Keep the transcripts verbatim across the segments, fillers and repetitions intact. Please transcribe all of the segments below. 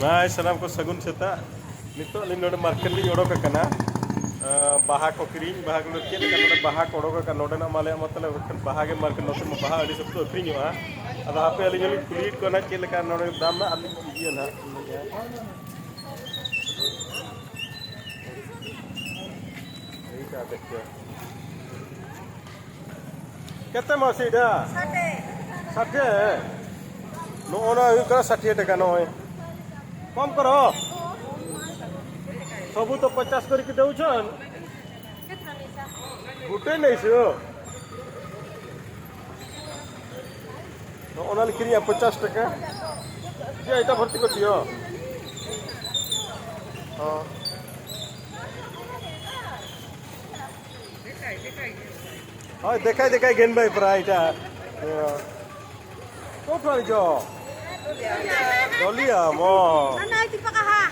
ᱦᱟᱭ, ᱥᱟᱱᱟᱢ ᱠᱚ ᱥᱟᱹᱜᱩᱱ ᱥᱮᱛᱟᱜ᱾ ᱱᱤᱛᱚᱜ ᱟᱹᱞᱤᱧ ᱱᱚᱰᱮ ᱢᱟᱨᱠᱮᱴ ᱞᱤᱧ ᱚᱰᱚᱠ ᱟᱠᱟᱱᱟ᱾ ᱟᱸ, ᱵᱟᱦᱟ ᱠᱚ ᱠᱤᱨᱤᱧ, ᱵᱟᱦᱟ ᱠᱚ ᱪᱮᱫ ᱞᱮᱠᱟ ᱱᱚᱰᱮ ᱵᱟᱦᱟ ᱠᱚ ᱚᱰᱚᱠ ᱟᱠᱟᱱᱟ, ᱱᱚᱰᱮᱱᱟᱜ ᱢᱟ ᱟᱞᱮᱭᱟᱜ ᱢᱟ ᱛᱟᱦᱞᱮ ᱢᱤᱫᱴᱮᱱ ᱵᱟᱦᱟ ᱜᱮ ᱢᱟᱨᱠᱮᱴ, ᱱᱚᱛᱮ ᱢᱟ ᱵᱟᱦᱟ ᱟᱹᱰᱤ ᱥᱚᱠᱛᱚ ᱟᱹᱠᱷᱨᱤᱧᱚᱜᱼᱟ᱾ ᱟᱫᱚ ᱦᱟᱯᱮ ᱟᱹᱞᱤᱧ ᱦᱚᱸᱞᱤᱧ ᱠᱩᱞᱤᱭᱮᱫ ᱠᱚᱣᱟ ᱱᱟᱦᱟᱜ ᱪᱮᱫ ᱞᱮᱠᱟ ᱱᱚᱰᱮ ᱫᱟᱢ ᱱᱟᱦᱟᱜ, ᱟᱨ ᱞᱤᱧ ᱤᱫᱤᱭᱟ ᱱᱟᱦᱟᱜ᱾ ᱮᱭ ᱠᱟ ᱫᱮᱠᱷᱛᱮ᱾ ᱠᱮᱛᱮ ᱢᱟᱥᱤ ᱰᱟ? ᱥᱟᱴᱷᱮ᱾ ᱥᱟᱴᱷᱮ? ᱱᱚᱜᱼᱚ ᱱᱟ ᱦᱩᱭᱩᱜ ᱠᱟᱱᱟ ᱥᱟᱴᱷᱮ ᱴᱟᱠᱟ ᱱᱚᱜᱼᱚᱭ᱾ ᱠᱚᱢ ᱠᱚᱨᱚ᱾ ସବୁ ତ ପଚାଶ କରିକି ଦେଉଛନ୍। ଗୋଟେ ନେଇଛୁ। ᱱᱚᱜᱼᱚ ᱱᱟ ᱞᱮ ᱠᱤᱨᱤᱧᱟ ᱯᱚᱧᱪᱟᱥ ᱴᱟᱠᱟ᱾ ᱡᱮ ᱮᱴᱟ ᱵᱷᱚᱨᱛᱤ ᱠᱚ ᱫᱤᱭᱚ᱾ ᱦᱚᱸ᱾ ᱦᱳᱭ, ᱫᱮᱠᱷᱟᱭ, ᱫᱮᱠᱷᱟᱭ, ᱜᱮᱱ ᱵᱟᱭ ᱯᱨᱟᱭ ᱮᱴᱟ᱾ ᱦᱮᱸ᱾ ᱠᱚ ᱯᱨᱟᱭ ᱡᱚ? ᱫᱚᱞᱤᱭᱟ, ᱢᱚ᱾ ᱦᱟᱱᱟ ᱪᱤᱯᱟ ᱠᱟᱦᱟ᱾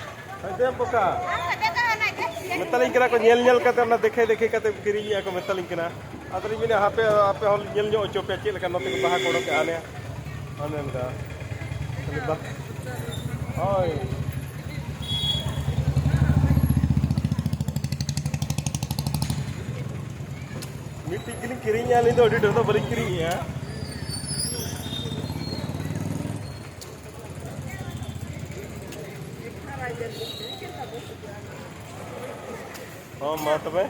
ᱦᱮᱸᱫᱮ ᱯᱚᱠᱟ᱾ ᱦᱟᱱᱟ ᱪᱤᱯᱟ ᱠᱟᱦᱟ᱾ ᱢᱮᱛᱟᱞᱤᱧ ᱠᱟᱱᱟ ᱠᱚ, ᱧᱮᱞ ᱧᱮᱞ ᱠᱟᱛᱮ ᱚᱱᱟ ᱫᱮᱠᱷᱮ ᱫᱮᱠᱷᱮ ᱠᱟᱛᱮ ᱠᱤᱨᱤᱧᱮᱜᱼᱟ ᱠᱚ, ᱢᱮᱛᱟᱞᱤᱧ ᱠᱟᱱᱟ᱾ ᱟᱫᱚᱞᱤᱧ ᱢᱮᱱᱟ, ᱦᱟᱯᱮ, ᱟᱯᱮ ᱦᱚᱸ ᱧᱮᱞ ᱧᱚᱜ ᱦᱚᱪᱚ ᱯᱮᱭᱟ, ᱪᱮᱫ ᱞᱮᱠᱟ ᱱᱚᱛᱮ ᱠᱚ ᱵᱟᱦᱟ ᱠᱚ ᱚᱰᱚᱠᱮᱜᱼᱟ, ᱦᱟᱱᱮ, ᱦᱟᱱᱮ ᱚᱱᱠᱟ᱾ ᱦᱳᱭ᱾ ᱢᱤᱫᱴᱤᱡ ᱜᱮᱞᱤᱧ ᱠᱤᱨᱤᱧᱮᱜᱼᱟ, ᱟᱹᱞᱤᱧ ᱫᱚ ᱟᱹᱰᱤ ᱰᱷᱮᱨ ᱫᱚ ᱵᱟᱹᱞᱤᱧ ᱠᱤᱨᱤᱧᱮᱜᱼᱟ᱾ ᱦᱚᱸ, ᱢᱟ ᱛᱚᱵᱮ᱾